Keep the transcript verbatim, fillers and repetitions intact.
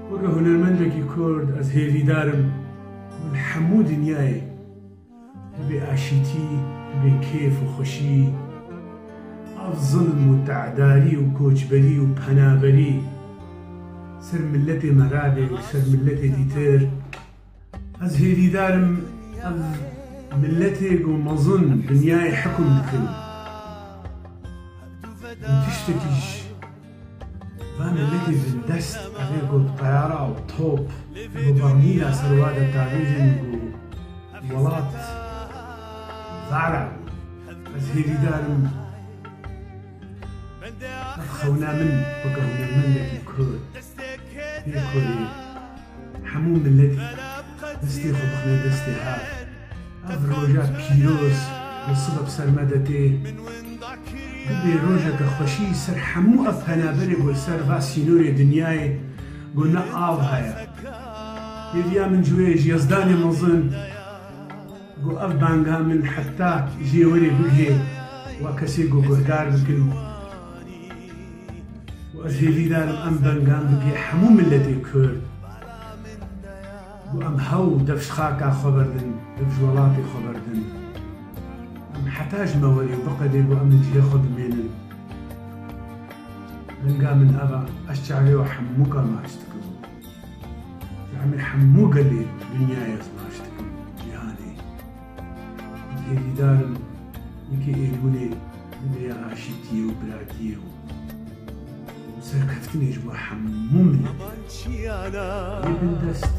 Weke hunermendekî Kurd, ez hêvîdar im ku li hemû dinyayê bibê aşîtî, bibê kêf û xweşî. Ev zilm û te'darî û koçberî û penaberî ser miletê me rabe û ser miletê dîtir. Ez hêvîdar im ev miletê ku mezin dinyayê hikûm dikin. Û tiştekî ji va miletê bindest, ev ê ku teyara û top, ku barmîla ser wa de tavêjin ku welat zara. Ez hêvîdar im ev xewna min weke hunermendekî Kurd, yê Kurdî, hemû miletî destê xwe bixine destê hev. Ev roja pîroz li sibe bi ser me de tê, bibê rojeke xweşî ser hemû ev penaberê ku li ser va sînorê dinyayê ku ne av heye. Hêviya min ji wê ji Yezdanê mezin ku ev banga min heta jê werê bigihê, wa kesê ku guhdar bikin. Û ez hêvîdar im em bengan bigihê hemû miletê Kurd. Ku em hew dev ji xaka xwe berdin, dev ji welatê xwe berdin. Em heta ji me werê biqedê ku em li cihê xwe bimênin. Benga min ev e, ez çavê we hemûka maç dikim. Em ê hemû gelê dinyayê ez baş dikim, cîhanê. Ez hêvîdar im wekî Êlûlê bibê ya aşîtiyê û biratiyê û serkeftinê ji bo hemû miletê. Yê bindest.